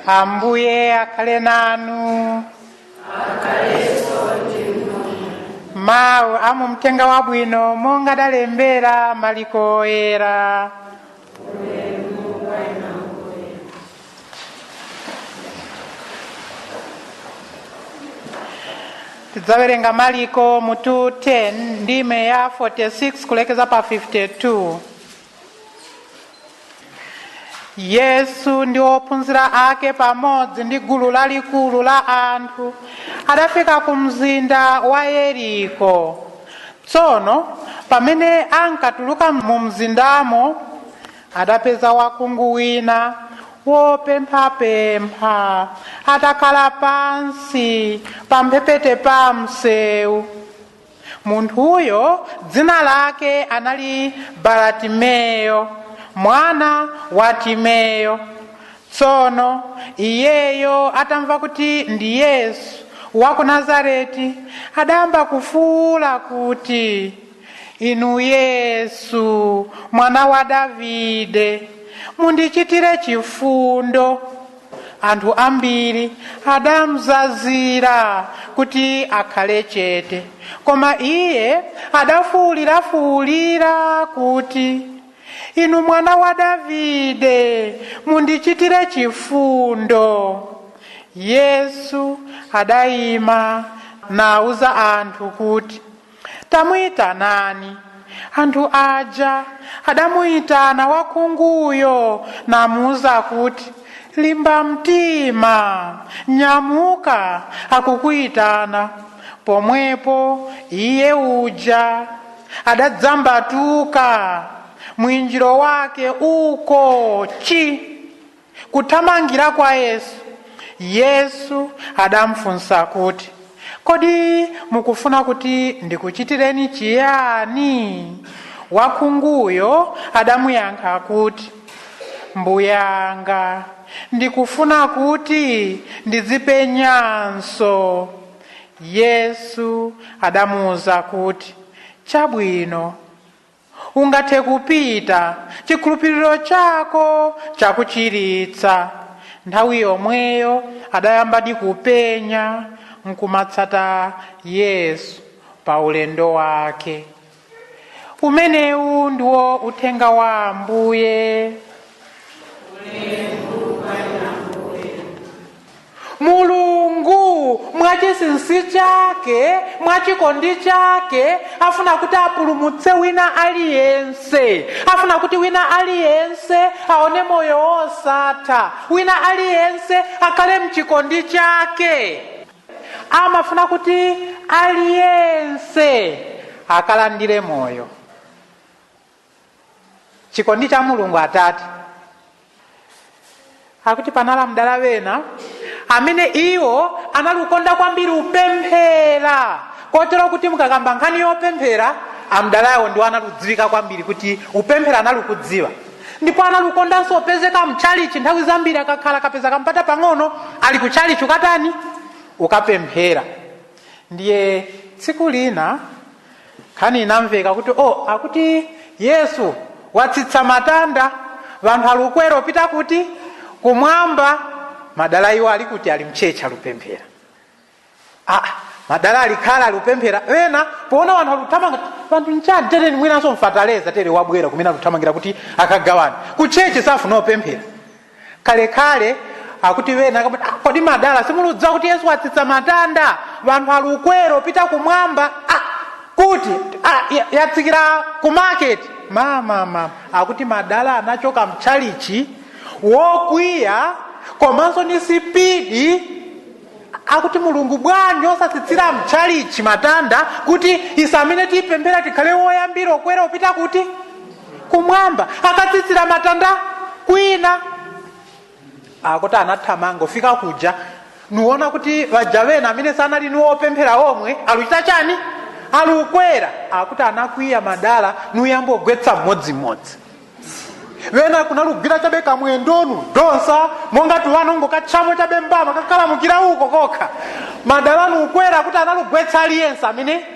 Ambuye akhale nanu. Mawu amumtenga wabwino monga adalembera Maliko Oyera. Tidzawerenga Maliko mutu 10, ndime ya 46 kulekeza pa 52. Yesu ndi ophunzira ake pamodzi ndi gulu lalikulu la anthu adafika ku mzinda wa Yeriko. Tsono pamene ankatuluka mu mzindamo, adapeza wakhungu wina wopemphapempha atakhala pansi pamphepete pa msewu. Munthuyo dzina lake anali Baratimeyo, mwana wa Timeyo. Tsono iyeyo atamva kuti ndi Yesu wa ku Nazareti, adayamba kufuwula kuti, "Inu Yesu, mwana wa Davide, mundichitire chifundo." Anthu ambiri adamzazira kuti akhale chete, koma iye adafuwulirafuwulira kuti, "Inu mwana wa Davide, mundichitire chifundo." Yesu adayima nawuza anthu kuti, "Tamuyitanani." Anthu aja adamuyitana wakhunguyo namuwuza kuti, "Limba mtima, nyamuka, akukuyitana." Pomwepo iye uja adadzambatuka mwinjiro wake uko chi kuthamangira kwa Yesu. Yesu adamfunsa kuti, "Kodi mukufuna kuti ndikuchitireni chiyani?" Wakhunguyo adamuyankha kuti, "Mbuyanga, ndikufuna kuti ndizipenyanso." Yesu adamuwuza kuti, "Chabwino, ungathe kupita, chikhulupiriro chako chakuchiritsa." Nthawi yomweyo adayambadi kupenya nkumatsata Yesu pa ulendo wake. Umenewu ndiwo uthenga wa Ambuye. Mulungu mwachinsinsi chake, mwachikondi chake, afuna kuti apulumutse wina aliyense, afuna kuti wina aliyense aone moyo wosatha, wina aliyense akhale mchikondi chake. Amafuna kuti aliyense akalandire moyo. Chikondi cha Mulungu Atate. Akuti panali mdala wena amene iwo analukonda kwambiri upemphera, kotero kuti mukakamba nkhani yopemphera, amdalawo ndiwo analudziwika kwambiri kuti upemphera analukudziwa, ndipo analukondanso opezeka mtchalichi nthawi zambiri. Akakhala kapeza kampata pang'ono, ali kutchalichi ukatani? Ukapemphera. Ndiye tsiku lina nkhani inamveka kuti, oh, akuti Yesu watsitsa matanda, vanthu alukwera opita kuti? Kumwamba. Madala iwo ali kuti? Ali mchecha, alupemphera. Ah, madala alikhala alupemphera. Ena poona vanthu aluthamanga, vanthu nchani tereni, mwinanso mfataleza tere wabwera kumene aluthamangira kuti akagawane kucheche, safuna opemphera. Kalekale akuti wena akamati, "Ah, kodi madala simuludziwa kuti Yesu watsitsa matanda, vanthu alukwera opita kumwamba?" Ah, kuti ah, yatsikira ku market. Mama mama, akuti madala anachoka mtchalichi wokwiya komanso ni sipidi. Akuti, "Mulungu bwanji osatsitsira mtchalichi matanda kuti ise amene tipemphera tikhale woyambira okwera opita kuti? Kumwamba. Akatsitsira matanda kwina." Akuti anathamanga ufika kuja, nuona kuti vaja vena amene sanali niwopemphera omwe aluchita chani? Alukwera. Akuti anakwiya madala, nuyamba ogwetsa mmodzimmodzi. Vena kunalugwira chabe kamwendonu, donsa monga tuwanongo katchamo chabe mbama kakalamukira uko kokha. Madala nukwera, akuti analugwetsa aliyense amene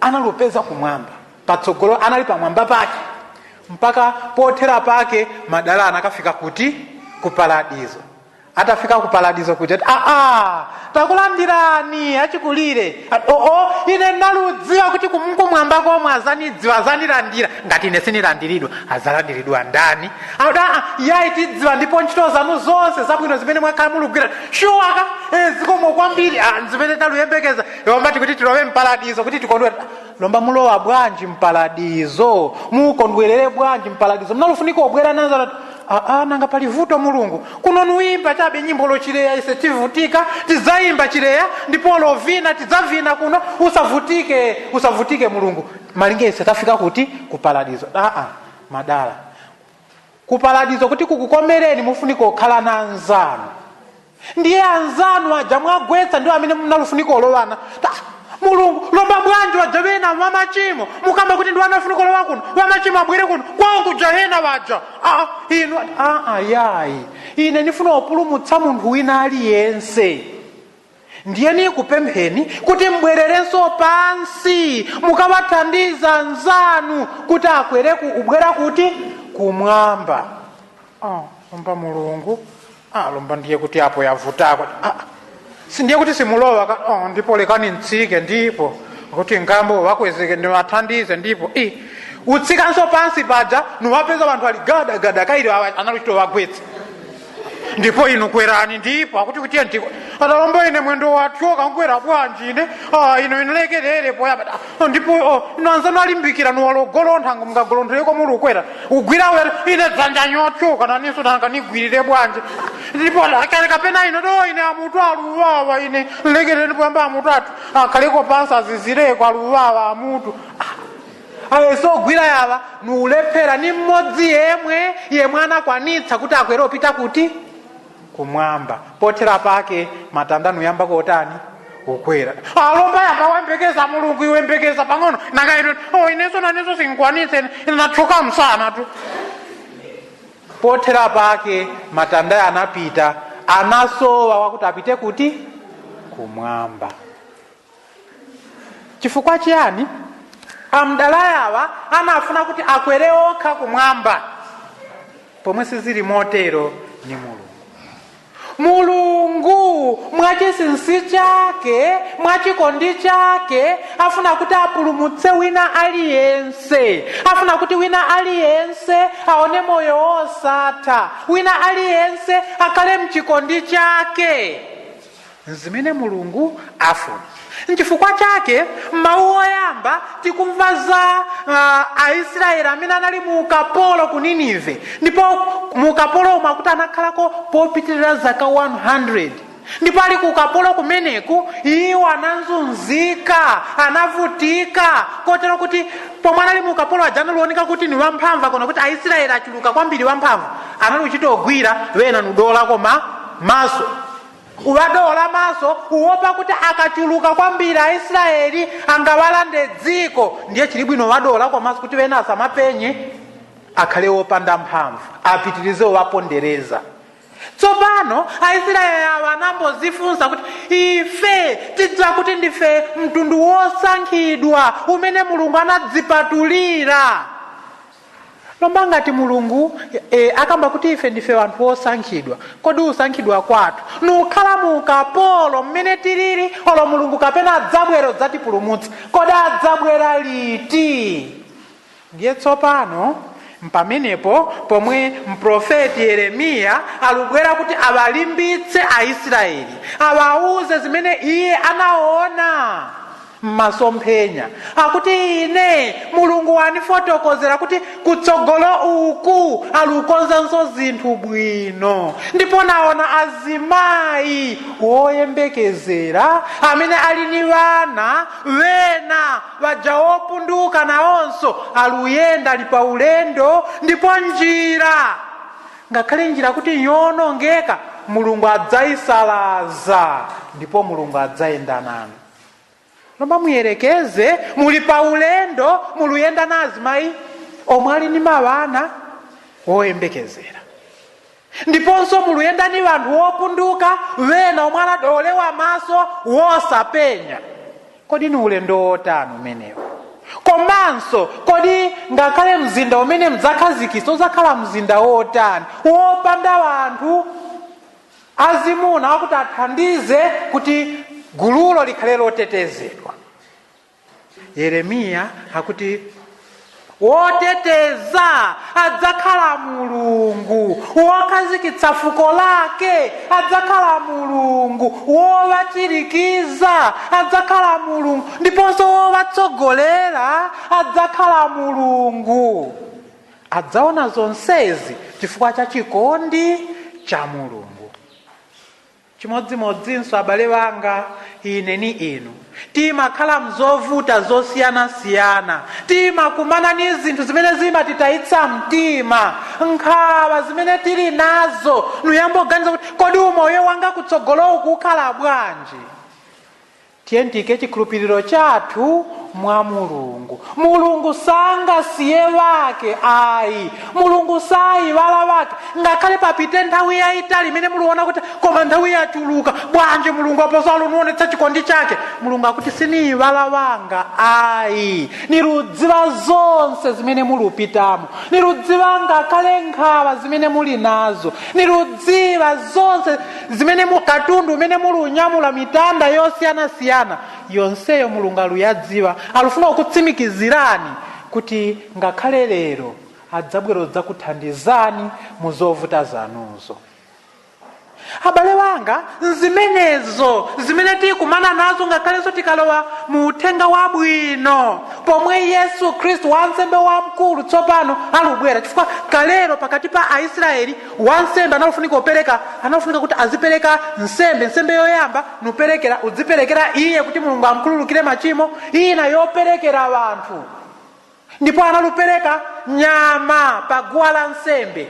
analupeza kumwamba patsogolo, anali pamwamba pake, mpaka pothera pake madala anakafika kuti? Ku paradizo. Atafika ku paradizo kuja, aa, takulandirani achikulire. Oo, ine naludziwa kuti kumwamba komwe azanidziwa, azanilandira. Ngati ine sinilandiridwa, azalandiridwa ndani? Aa, yayi, tidziwa ndipo ntchito zanu zonse zabwino zimene mwakhala mulugwira. Shuwaka, zikomo kwambiri. Zimene taluyembekeza lomba tikuti tilowe mparadizo kuti tikondwere. Lomba mulowa bwanji mparadizo? Mukondwerere bwanji mparadizo? Mnalufunika obwera nazo. Aa, nanga pali vuto Mulungu? Kuno nuyimba chabe nyimbo lochileya, ise tivutika, tidzayimba chileya ndipo lovina tidzavina kuno. Usavutike, usavutike Mulungu, malinga ise tafika kuti ku paradizo. Aa, madala, ku paradizo kuti kukukomereni mufunika okhala na anzanu. Ndiye anzanu aja mwagwetsa ndiwo amene munalufunika olowana. Mulungu, lomba bwanji waja wena wamachimo mukamba kuti ndi anafunika olowa kuno? Wamachimo abwere kuno kwangu jahena waja. Ah, inu, aa, yayi, ine ndifuna kupulumutsa munthu wina aliyense. Ndiye nikupempheni kuti mbwererenso pansi mukawathandiza anzanu kuti akwere ubwera kuti kumwamba. Ah, lomba Mulungu, ah, lomba ndiye kuti apo yavutako. Ah, sindiye kuti simulowa oh, ndipo lekani ntsike, ndipo kuti ngambo wakwezeke ndiwathandize. Ndipo i utsikanso pansi paja nuwapeza vanthu ali gadagada kaili analuchito wagwetsa. Ndipo inu kwerani, ndipo akuti kutiye ndiko atalomba ine mwendo watyoka, nkwera bwanji ine? Ah, ino inilekerere poyapa. Ah, ndipo oh, ino anzanu alimbikira nuwalogolontha, mukagolonthereko muli ukwera ugwira wera, ine dzanja nyotyoka naninso nanga nigwirire bwanji? Ndipo kale kapena ino do ine amutu aluwawa, ine lekerere poyamba amutu athu akhaleko pansi azizireko aluwawa amutu ayesogwira yava nuulephera. Ni mmodzi yemwe yemwe anakwanitsa kuti akwere opita kuti kumwamba. Pothera pake matanda nuyamba kotani? Kukwera. Alomba yamba wembekeza Mulungu, iwembekeza pang'ono nanga ino. Oh, inenso nanenso sinkwanitse, nathuka msana tu. Pothera pake matanda anapita, anasowa wakuti apite kuti kumwamba. Chifukwa chiyani? Amdalayawa anafuna kuti akwere okha kumwamba, pomwe sizili motero ni Mulungu. Mulungu mwachinsinsi chake, mwachikondi chake, afuna kuti apulumutse wina aliyense, afuna kuti wina aliyense aone moyo wosatha, wina aliyense akhale mchikondi chake. Zimene Mulungu afuna. Nchifukwa chake mawu oyamba tikumva za Aisraeli amene anali mu ukapolo ku Ninive, ndipo mu ukapolo omwe akuti anakhalako popitirira zaka 100. Ndipo ali ku ukapolo kumeneku iwo anazunzika, anavutika, kotero kuti pomwe anali mu ukapolo aja analioneka kuti ni wamphamvu, akona kuti Aisraeli achuluka kwambiri wamphamvu, anali uchitogwira wena nudola koma maso, uwadola maso, uwopa kuti akachuluka kwambiri Aisraeli angawalande dziko. Ndiye chili bwino wadola komanso kuti wena asamapenye, akhale wopanda mphamvu, apitirize wapondereza. Tsopano Aisraeli awa anambozifunsa kuti ife tidziwa kuti ndife mtundu wosankhidwa umene Mulungu anadzipatulira. Lomba ngati Mulungu akamba kuti ife ndife wanthu wosankhidwa, kodi usankhidwa kwathu nukhala mu ukapolo mmene tilili, olo Mulungu kapena adzabwera udzatipulumutsa? Kodi adzabwera liti? Ndiye tsopano pamenepo pomwe mprofeti Yeremiya alubwera kuti awalimbitse Aisraeli, awauze zimene iye anaona m'masomphenya, akuti ine Mulungu wanifotokozera kuti kutsogolo uku alukonzanso zinthu bwino, ndipo naona azimayi woyembekezera amene ali ni vana wena vaja wopunduka nawonso aluyenda ali pa ulendo, ndipo njira ngakhale njira kuti yonongeka Mulungu adzayisalaza, ndipo Mulungu adzayenda nanu. Lomba muyerekeze muli pa ulendo, muluyenda na azimayi omwe ali ni mavana woyembekezera, ndiponso muluyenda ni vanthu wopunduka wena omwe anadolewa maso wosapenya. Kodi ni ulendo wotani umenewo? Komanso kodi ngakhale mzinda umene mdzakhazikitsa udzakhala mzinda wotani wopanda wanthu? Azimuna akuti athandize kuti gululo likhale lotetezedwa. Yeremiya akuti woteteza adzakhala Mulungu, wokhazikitsa fuko lake adzakhala Mulungu, wowachirikiza adzakhala Mulungu, ndiponso wowatsogolera adzakhala Mulungu. Adzaona zonsezi chifukwa cha chikondi cha Mulungu. Chimodzimodzinso, abale banga, ine ni inu timakhala mzovuta zosiyanasiyana, timakumana ni zinthu zimene zimatitayitsa mtima, nkhawa zimene tili nazo, nuyamboganiza kuti kodi umoyo wanga kutsogolo ukukhala bwanji? Tiye tiyike chikhulupiriro chathu mwa Mulungu. Mulungu sangasiye wake ayi, Mulungu sayiwala wake, ngakhale papite nthawi yayitali imene muliona kuti koma nthawi yachuluka bwanji, Mulungu aposo alunuonetsa chikondi chake. Mulungu akuti siniyiwala wanga ayi, niludziwa zonse zimene mulupitamo, niludziwa ngakhale nkhawa zimene muli nazo, niludziwa zonse zimene katundu umene muli unyamula, mitanda yosiyanasiyana yonseyo Mulungu aluyadziwa. Alufuna kukutsimikizirani kuti ngakhale lero adzabwera kudzakuthandizani mu zovuta zanuzo. Abale wanga, zimenezo zimene tikumana nazo, ngakhalenso tikalowa mu uthenga wabwino pomwe Yesu Khristu wansembe wamkulu tsopano alubwera, chifukwa kalero pakati pa Aisraeli wansembe analufunika kupereka, analufunika kuti azipereka nsembe. Nsembe yoyamba nuperekera, udziperekera iye kuti Mulungu amkhululukire machimo, ina yoperekera wanthu, ndipo analupereka nyama pa guwa la nsembe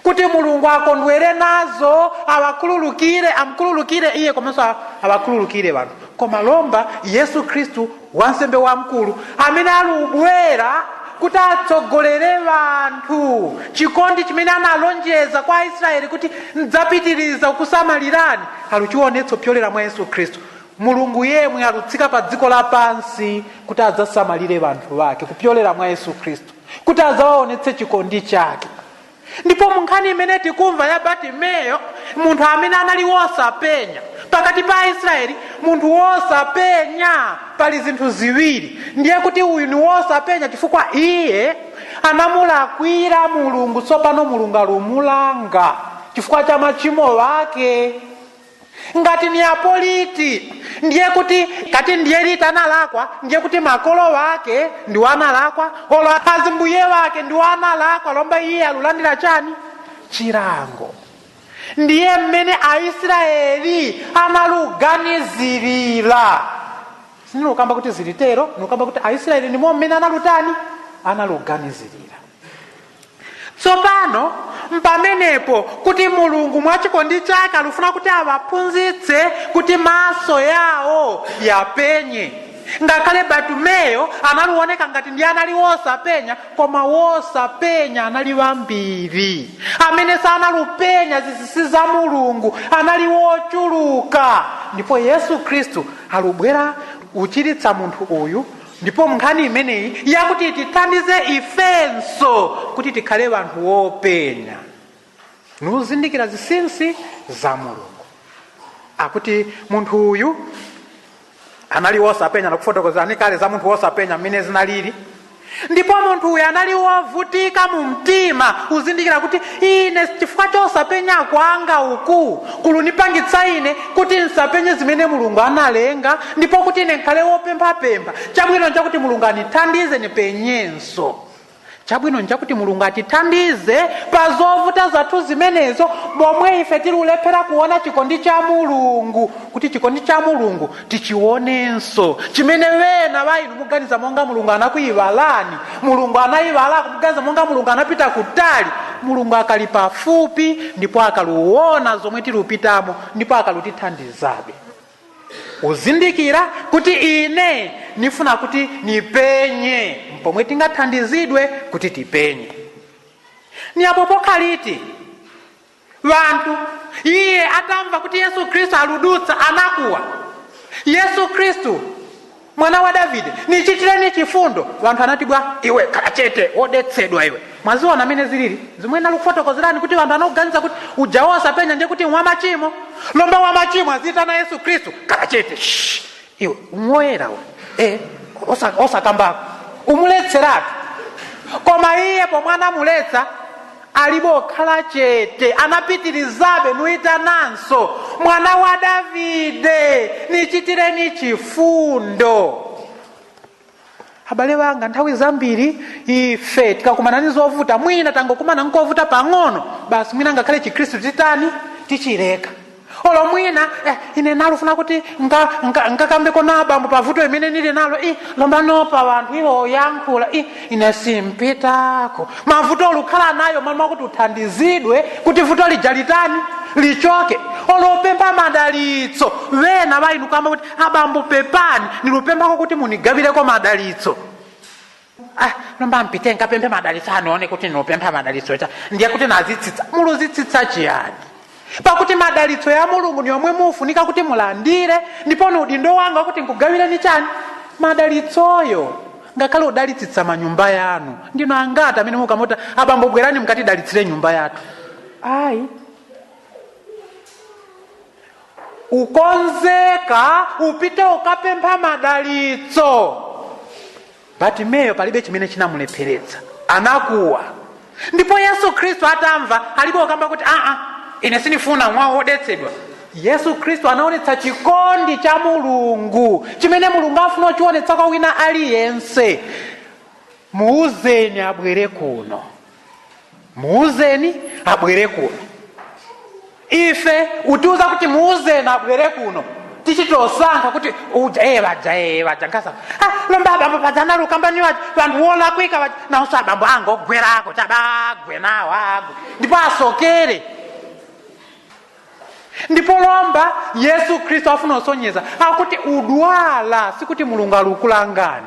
kuti Mulungu akondwere nazo, awakhululukire, amkhululukire iye komanso awakhululukire wanthu. Koma lomba Yesu Khristu wansembe wamkulu amene alubwera kuti atsogolere wanthu, chikondi chimene analonjeza kwa Aisraeli kuti ndzapitiriza kusamalirani, aluchionetsa kupyolera mwa Yesu Khristu. Mulungu yemwe alutsika pa dziko lapansi kuti adzasamalire wanthu wake kupyolera mwa Yesu Khristu, kuti adzawaonetse chikondi chake. Ndipo mu nkhani imene tikumva ya Bartimeyo, munthu amene anali wosapenya pakati pa Aisraeli, munthu wosapenya, pali zinthu ziwiri. Ndiye kuti uyu ni wosapenya chifukwa iye anamulakwira Mulungu. Tsopano Mulungu alumulanga chifukwa cha machimo wake. Ngati ni apoliti, ndiye kuti kati ndiye liti analakwa, ndiye kuti makolo wake ndiwo analakwa, olo azimbuye wake ndiwo analakwa. Lomba iye alulandira chani? Chilango. Ndiye mmene Aisraeli analuganizirira. Sinilukamba kuti zilitero, nilukamba kuti Aisraeli ndimo mmene analutani, analuganizirira. Tsopano mpamenepo kuti Mulungu mwachikondi chake alufuna kuti awaphunzitse kuti maso yawo yapenye. Ngakhale Bartumeyo analuoneka ngati ndiye anali wosapenya, koma wosapenya anali wambiri. Amene sanalupenya zinsinsi za Mulungu anali wochuluka. Ndipo Yesu Khristu alubwera uchiritsa munthu uyu. Ndipo nkhani imeneyi yakuti tithandize ifenso kuti tikhale wanthu wopenya nuzindikira zinsinsi za Mulungu. Akuti munthu uyu anali wosapenya, nakufotokozerani kale za munthu wosapenya mmene zinalili. Ndipo munthu uyu anali wovutika mu mtima, uzindikira kuti ine chifukwa chosapenya kwanga uku kulunipangitsa ine kuti nsapenye zimene Mulungu analenga, ndipo kuti ine nkhale wopemphapempha. Chabwino nchakuti Mulungu anithandize nipenyenso. Chabwino nchakuti Mulungu atithandize pa zovuta zathu zimenezo, momwe ife tilulephera kuona chikondi cha Mulungu, kuti chikondi cha Mulungu tichionenso. Chimene wena wa inu muganiza monga Mulungu anakuyiwalani, Mulungu anayiwala, muganiza monga Mulungu anapita kutali, Mulungu akali pafupi, ndipo akaluona zomwe tilupitamo, ndipo akalutithandizabe. Uzindikira kuti ine nifuna kuti nipenye, pomwe tingathandizidwe kuti tipenye. Ni apo pokhaliti vanthu iye atamva kuti Yesu Khristu aludutsa, anakuwa, "Yesu Khristu, Mwana wa Davide, nichitireni chifundo. Vanthu anati bwa, iwe khala chete, wodetsedwa iwe. Mwaziona amene zilili zimwe nalukufotokozerani kuti vanthu anakuganiza kuti uja wosapenya ndiye kuti wamachimo. Lomba wamachimo azitana Yesu Khristu, khala chete, shh, iwe umwoyera we, osakambako, umuletseratu. Koma iye pomwe anamuletsa alibokhala chete, anapitirizabe nuitananso, Mwana wa Davide, nichitireni chifundo. Abale wanga, nthawi zambiri ife tikakumana ndi zovuta, mwina tangokumana nkovuta pang'ono basi, mwina ngakhale Chikhristu titani, tichileka. Olo mwina ine nalufuna kuti nkakambeko na abambo pavuto imene nili nalo, lomba nopa wanthu iwo oyankhula, ine simpitako. Mavuto olukhala nayo malima kuti uthandizidwe kuti vuto lija litani, lichoke. Olopempha madalitso, wena vainu kamba kuti abambo pepani, nilupemphako kuti munigawireko madalitso. Lomba mpite nkapemphe madalitso, anione kuti nilupempha madalitso cha ndiye kuti nazitsitsa. Muluzitsitsa chiyani? Pakuti madalitso ya Mulungu ni yomwe mufunika kuti mulandire, ndipo ni udindo wanga kuti nkugawireni chani, madalitsoyo. Ngakhale udalitsitsa manyumba yanu, ndino angati amene mukamota, abambo bwerani mukatidalitsire nyumba yathu? Ayi, ukonzeka upite ukapempha madalitso. Batimeyo palibe chimene chinamulepheretsa, anakuwa. Ndipo Yesu Khristu atamva, alibe okamba kuti aa, ine sinifuna mwa wodetsedwa. Yesu Khristu anaonetsa chikondi cha Mulungu chimene Mulungu afuna kuchionetsa kwa wina aliyense. Muuzeni abwere kuno, muuzeni abwere kuno. Ife utiuza kuti muuzeni abwere kuno, tichitosankha kuti uja vaja vaja nkasa lomba abambo padzana lukambani vaja vanthu wolakwika vaja nawonso abambo angogwerako chabagwe nawo agwe ndipo asokere. Ndipo lomba Yesu Khristu afuna kusonyeza akuti udwala sikuti Mulungu alukulangani,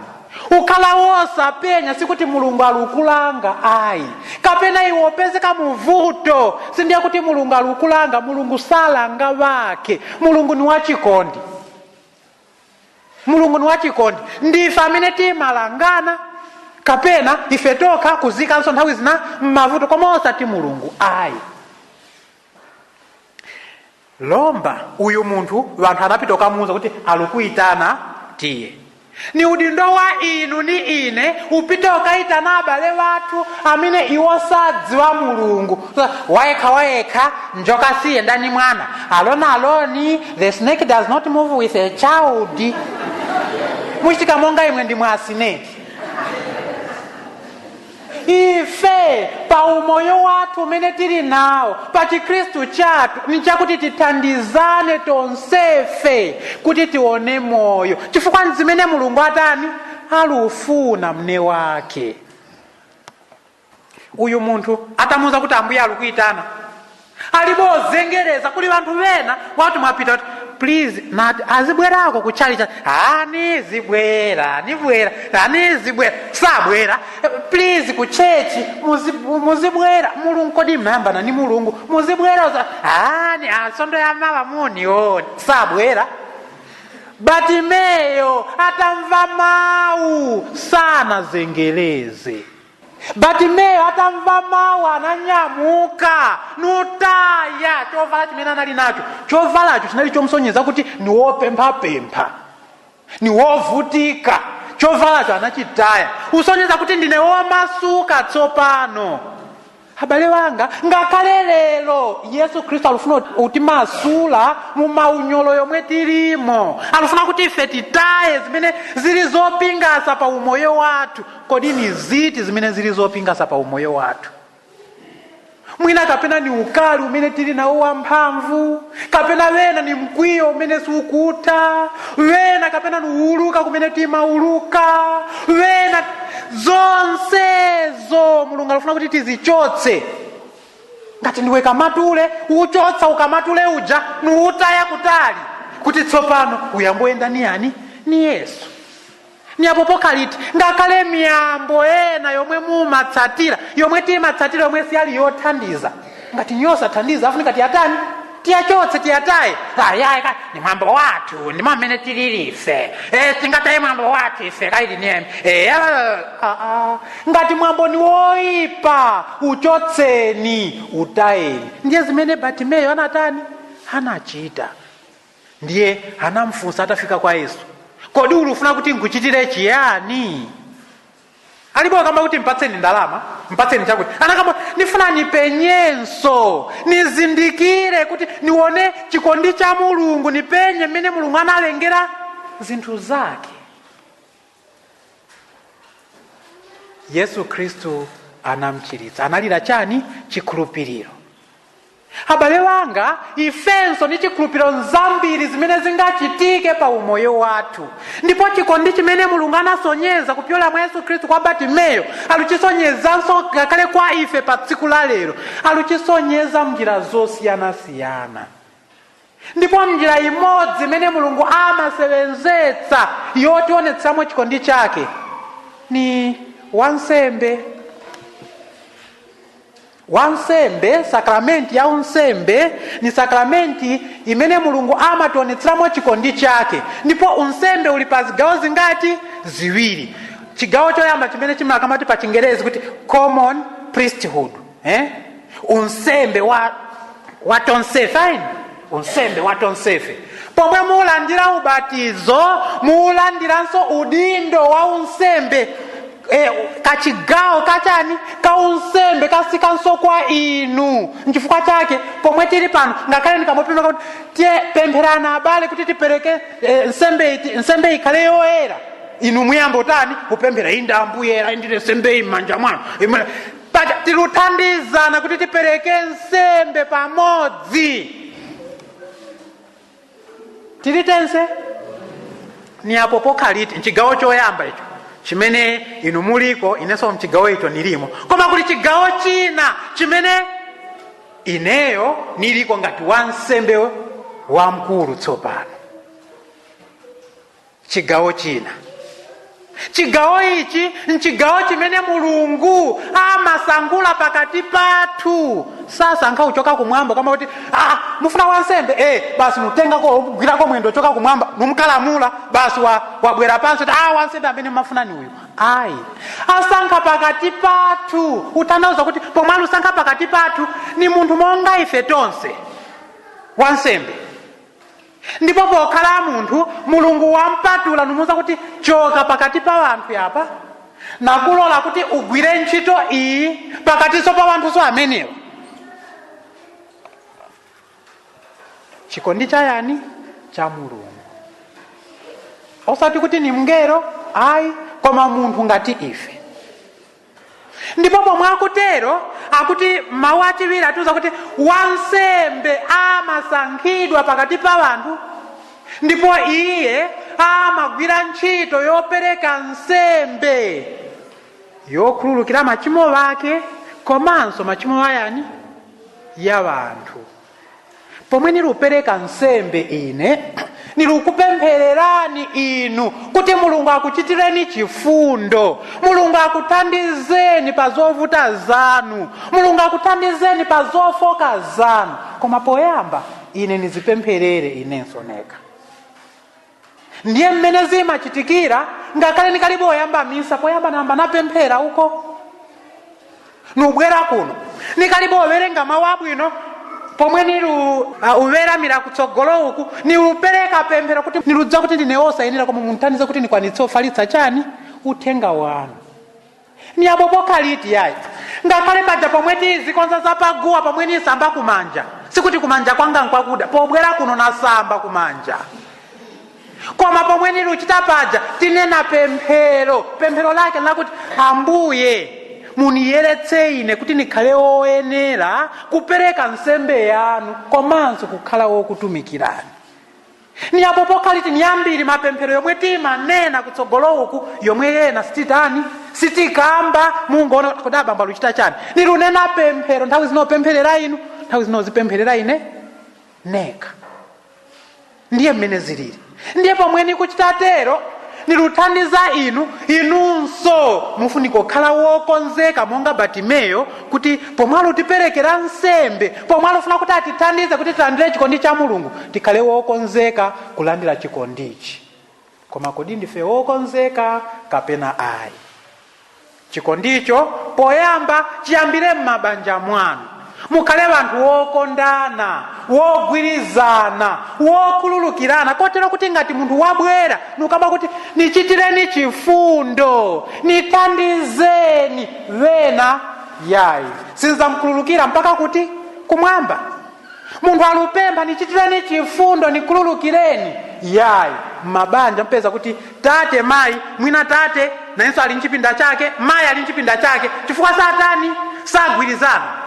ukhala wosapenya sikuti Mulungu alukulanga ayi, kapena iwe upezeka muvuto sindiye kuti Mulungu alukulanga. Mulungu salanga wake. Mulungu ni wachikondi, Mulungu ni wachikondi. Ndife amene timalangana kapena ife tokha kuzikanso nthawi zina mmavuto, koma osati Mulungu ayi. Lomba uyu munthu vanthu anapita kukamuuza kuti alikuitana tiye. Ni udindo wa inu ni ine upite ukaitana abale wathu amene iwo sadziwa Mulungu. Wayekha wayekha njoka siyenda ni mwana. Alone alone the snake does not move with a child. Muchitika monga imwe ndi mwasineti. Ife pa umoyo wathu umene tili nawo pa Chikhristu chathu ni chakuti tithandizane tonsefe kuti tione moyo, chifukwa zimene Mulungu atani alufuna mne wake. Uyu munthu atamuuza kuti Ambuye alikuitana, alibozengereza kuli vanthu vena wati mwapita kuti please nati azibwerako kuchali cha nizibwera nibwera anizibwera sabwera, please ku church muzibwera. Mulungu kodi mnayambana ni Mulungu? Muzibwera ni asondo ya mawa munione sabwera. Batimeyo atamva mawu sanazengereze. Batimeyo atamva mawu ananyamuka nutaya chovala chimene anali nacho. Chovalacho chinali chomsonyeza kuti ni wopemphapempha, ni wovutika. Chovalacho anachitaya, usonyeza kuti ndine womasuka tsopano. Abale wanga, ngakhale lero Yesu Khristu alufuna utimasula mu maunyolo yomwe tilimo. Alufuna kuti ife titaye zimene zili zopingasa pa umoyo wathu. Kodi ni ziti zimene zili zopingasa pa umoyo wathu? Mwina kapena ni ukali umene tili nawo wamphamvu, kapena wena ni mkwiyo umene sukutha, wena kapena ni uuluka kumene timauluka, wena zonsezo Mulungu alufuna kuti tizichotse. Ngati ndiwe kamatule, uchotsa ukamatule uja nuutaya kutali, kuti tsopano uyamboyenda ni yani? Ni Yesu. Ni apo pokaliti ngakhale miyambo ena yomwe mumatsatira, yomwe timatsatira, yomwe siyali yothandiza, ngati nyosathandiza afunika tiyatani, Tiyachotse, tiyataye. Ayayi, ni mwambo wathu, ndimo mmene tilili ife. Tingataye mwambo wathu ife kaili niyemi. Ngati mwambo ni woipa, uchotseni, utayeni. Ndiye zimene Bartimeyo anatani? Anachita. Ndiye anamfunsa atafika kwa Yesu, kodi ulufuna kuti nkuchitire chiyani? Alipo akamba kuti mpatseni ndalama, mpatseni chakuti. Anakamba, ndifuna nipenyenso, nizindikire kuti nione chikondi cha Mulungu, nipenye mmene Mulungu analengera zinthu zake. Yesu Khristu anamchiritsa. Analira chani? Chikhulupiriro. Abale wanga, ifenso ndi chikhulupiriro nzambiri zimene zingachitike pa umoyo wathu. Ndipo chikondi chimene Mulungu anasonyeza kupyola mwa Yesu Khristu kwa Bartimeyo, aluchisonyezanso ngakhale kwa ife pa tsiku la lero. Aluchisonyeza mnjira zosiyanasiyana. Ndipo njira imodzi imene Mulungu amasewenzetsa yotionetsamo chikondi chake ni wansembe. Wansembe, sakramenti ya unsembe ni sakramenti imene Mulungu amationetseramo chikondi chake. Ndipo unsembe uli pa zigawo zingati? Ziwiri. Chigawo choyamba chimene chimakamati pa Chingerezi kuti common priesthood, Unsembe wa tonsefe, ayi? Unsembe wa tonsefe. Pomwe mulandira ubatizo, mulandiranso udindo wa unsembe. Kachigawo kachani? Kaunsembe kasikanso kwa inu. Nchifukwa chake pomwe tili pano, ngakhale ndikamopemba kuti tiye pempherana abale kuti tipereke nsembe iti, nsembe ikhale yoyera, inu muyambo tani kupemphera, inde Ambuye, indire nsembe iyi m'manja mwanu. Paja tiluthandizana kuti tipereke nsembe pamodzi, tili tense. Ni apo pokhaliti mchigawo choyamba icho chimene inu muliko, inenso mchigawo icho nilimo. Koma kuli chigawo china chimene ineyo niliko ngati wansembe wamkulu tsopano. Chigawo china, chigawo ichi nchigawo chimene Mulungu amasangula pakati pathu. Sasankha kuchoka kumwamba kama kuti mufuna wansembe, basi nutengako kugwirako mwendo choka kumwamba numkalamula basi wabwera pansi kuti wansembe amene mafuna ni uyu. Ayi, asankha pakati pathu. Utanthauza kuti pomwe alusankha pakati pathu ni munthu monga ife tonse, wansembe. Ndipo pokhala munthu, Mulungu wampatula numuwuza kuti choka pakati pa wanthu apa, nakulola kuti ugwire ntchito iyi pakatinso pa wanthuso amenewa. Chikondi cha yani? Cha Mulungu. Osati kuti ni mngelo, ayi, koma munthu ngati ife. Ndipo pomwe akutero, akuti mawu achiwiri atiuza kuti wansembe amasankhidwa pakati pa wanthu, ndipo iye amagwira ntchito yopereka nsembe yokhululukira machimo ake komanso machimo ayani? Ya wanthu. Pomwe nilupereka nsembe ine, nilukupemphererani inu kuti Mulungu akuchitireni chifundo, Mulungu akuthandizeni pa zovuta zanu, Mulungu akuthandizeni pa zofoka zanu. Koma poyamba ine nizipempherere inenso nekha. Ndiye mmene zimachitikira, ngakhale ndikalibe oyamba misa, poyamba namba napemphera uko, nubwera kuno nikalibe owerenga mawu abwino, pomwe nilu uweramira kutsogolo uku nilupereka pemphero kuti niludza kuti ndine osayenera, koma munthandize kuti nikwanitse ofalitsa chani? Uthenga wanu. Ni apo pokhaliti yayi. Ngakhale paja pomwe tizikonza zapaguwa, pomwe nisamba kumanja, sikuti kumanja kwanga nkwakuda, pobwera kuno nasamba kumanja. Koma pomwe niluchita paja tinena pemphero, pemphero lake lakuti Ambuye muniyeretse ine kuti nikhale woyenera kupereka nsembe yanu komanso kukhala wokutumikirani. Ni apo pokhaliti ni ambiri mapemphero yomwe timanena kutsogolo uku, yomwe yena sititani, sitikamba. Mungoona kuti abamba luchita chani, nilunena pemphero nthawi zinopempherera inu, nthawi zinozipempherera ine nekha. Ndiye mmene zilili. Ndiye pomwe nikuchita tero, Niluthandiza inu, inunso mufunika kukhala wokonzeka monga Batimeyo, kuti pomwe alutiperekera nsembe, pomwe alufuna kuti atithandize kuti tilandire chikondi cha Mulungu, tikhale wokonzeka kulandira chikondichi. Koma kodi ndife wokonzeka kapena ayi? Chikondicho poyamba chiyambire m'mabanja mwanu. Mukhale vanthu wokondana, wogwirizana, wokhululukirana, kotero kuti ngati munthu wabwera nukamba kuti nichitireni chifundo, nithandizeni, wena yayi, sinzamkhululukira mpaka kuti kumwamba. Munthu alupempha nichitireni chifundo, nikhululukireni, yayi. Mabanja mpeza kuti tate, mayi, mwina tate nayenso ali mchipinda chake, mayi ali mchipinda chake, chifukwa satani sagwirizana.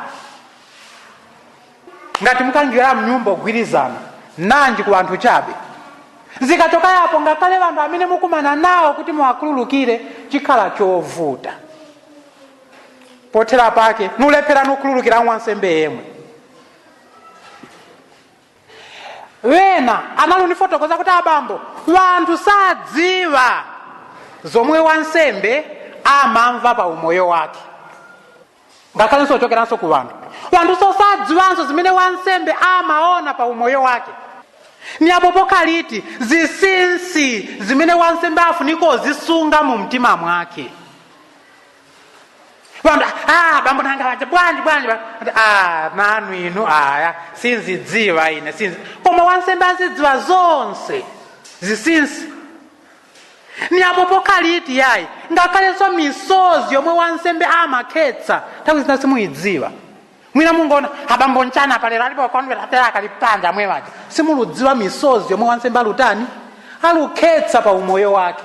Ngati mukangira mnyumba ogwirizana nanji ku anthu chabe, zikachoka yapo ngakhale vanthu amene mukumana nawo kuti muwakhululukire chikhala chovuta. Pothera pake nulephera nukhululukira wansembe yemwe. Wena analunifotokoza kuti abambo, vanthu sadziwa zomwe wansembe amamva pa umoyo wake, ngakhalenso ochokeranso ku vanthu. Vanthu sosadziwanso zimene wansembe amaona pa umoyo wake. Ni apo pokhaliti zinsinsi zimene wansembe afunika ozisunga mu mtima mwake. Vantu, bambo nanga vaja bwanji bwanji nanu inu aya sinzidziwa ine sinzi. Koma wansembe azidziwa zonse zinsinsi. Ni apo pokhaliti yayi ngakhalenso misozi yomwe wansembe amakhetsa nthawi zina simuyidziwa. Mwina mungoona abambo mchana palero alipo kondwera tera akalipanja mwe waja, simuludziwa misozi yomwe wansembe alutani alukhetsa pa umoyo wake.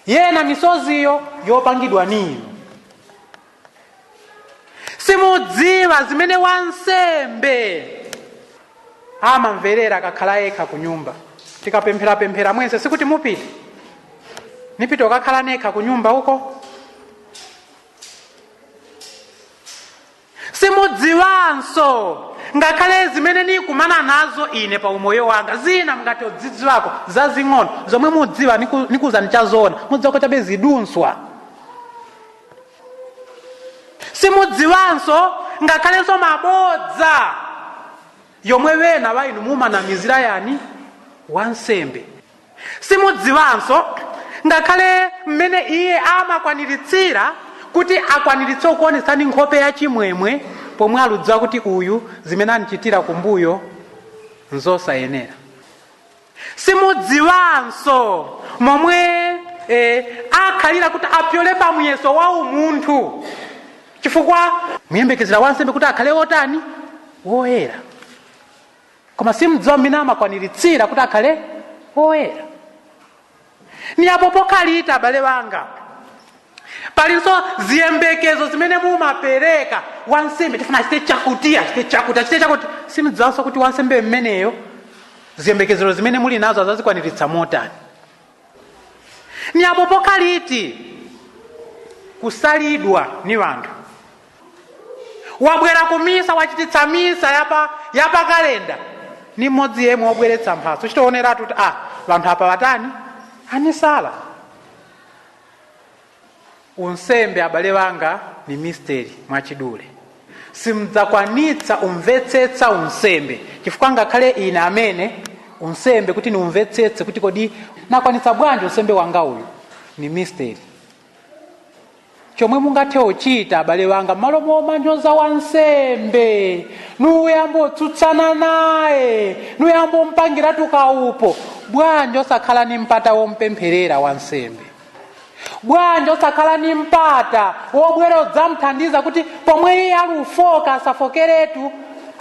Yena misoziyo yopangidwa ninu. Simudziwa zimene wansembe amamverera akakhala yekha ku nyumba. Tikapempherapemphera mwense sikuti mupite, nipite ukakhala nekha ku nyumba uko. Simudziwanso ngakhale zimene nikumana nazo ine pa umoyo wanga. Zina mngati odzidziwako zazing'ono zomwe mudziwa nikuzani chazoona, mudziwako chabe zidunswa. Simudziwanso ngakhalenso mabodza yomwe wena wa inu mumanamizira yani wansembe. Simudziwanso ngakhale mmene iye amakwaniritsira kuti akwaniritse kuonetsani nkhope ya chimwemwe pomwe aludziwa kuti uyu zimene anichitira kumbuyo nzosayenera. Simudziwanso momwe akhalira kuti apyole pamuyeso wa umunthu, chifukwa muyembekezera wansembe kuti akhale wotani, woyera, koma simudziwa mmene amakwaniritsira kuti akhale woyera. Ni apo pokhalita abale wanga, palinso ziyembekezo zimene mumapereka wansembe, tifuna achite chakuti, achite chakuti, achite chakuti. Simudziwanso kuti wansembe mmeneyo ziyembekezero zimene muli nazo azazikwaniritsa motani. Ni apo pokhaliti kusalidwa ni wanthu. Wabwera kumisa, wachititsa misa yapa kalenda, ni mmodzi yemwe wobweretsa mphatso, chitooneratu kuti vanthu apa watani anisala. Unsembe abale wanga ni mystery mwachidule. Simdzakwanitsa umvetsetsa unsembe, chifukwa ngakhale ine amene unsembe kuti niumvetsetse kuti kodi nakwanitsa bwanji unsembe wanga uyu ni mystery. Chomwe mungathe uchita abale wanga, malo momanyoza wansembe nuyambotsutsana naye nuyambompangira tukaupo, bwanji osakhala ni mpata wompempherera wansembe? Bwanji osakhala ni mpata wobwera udzamthandiza kuti pomwe iye alufoka asafokeretu,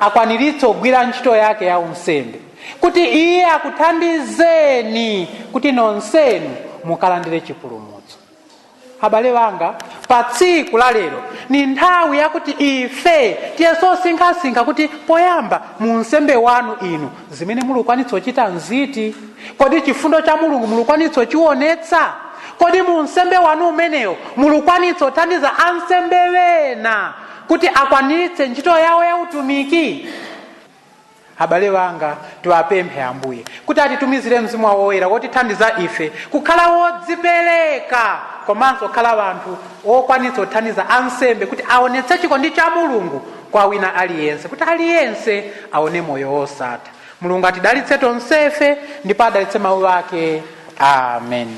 akwaniritse kugwira ntchito yake ya unsembe, kuti iye akuthandizeni kuti nonsenu mukalandire chipulumutso. Abale wanga, pa tsiku la lero ni nthawi yakuti ife tiyesosinkhasinkha kuti poyamba mu unsembe wanu inu zimene mulukwanitsa kuchita nziti. Kodi chifundo cha Mulungu mulukwanitsa kuchionetsa? Kodi mu unsembe wanu umenewo mulukwanitsa kuthandiza ansembe wena kuti akwaniritse ntchito yawo ya utumiki? Abale wanga, tiwapemphe Ambuye kuti atitumizire Mzimu wawo Woyera wotithandiza ife kukhala wodzipereka komanso kukhala wanthu okwanitsa kuthandiza ansembe kuti aonetse chikondi cha Mulungu kwa wina aliyense, kuti aliyense aone moyo wosatha. Mulungu atidalitse tonsefe ndipo adalitse mawu ake. Amen.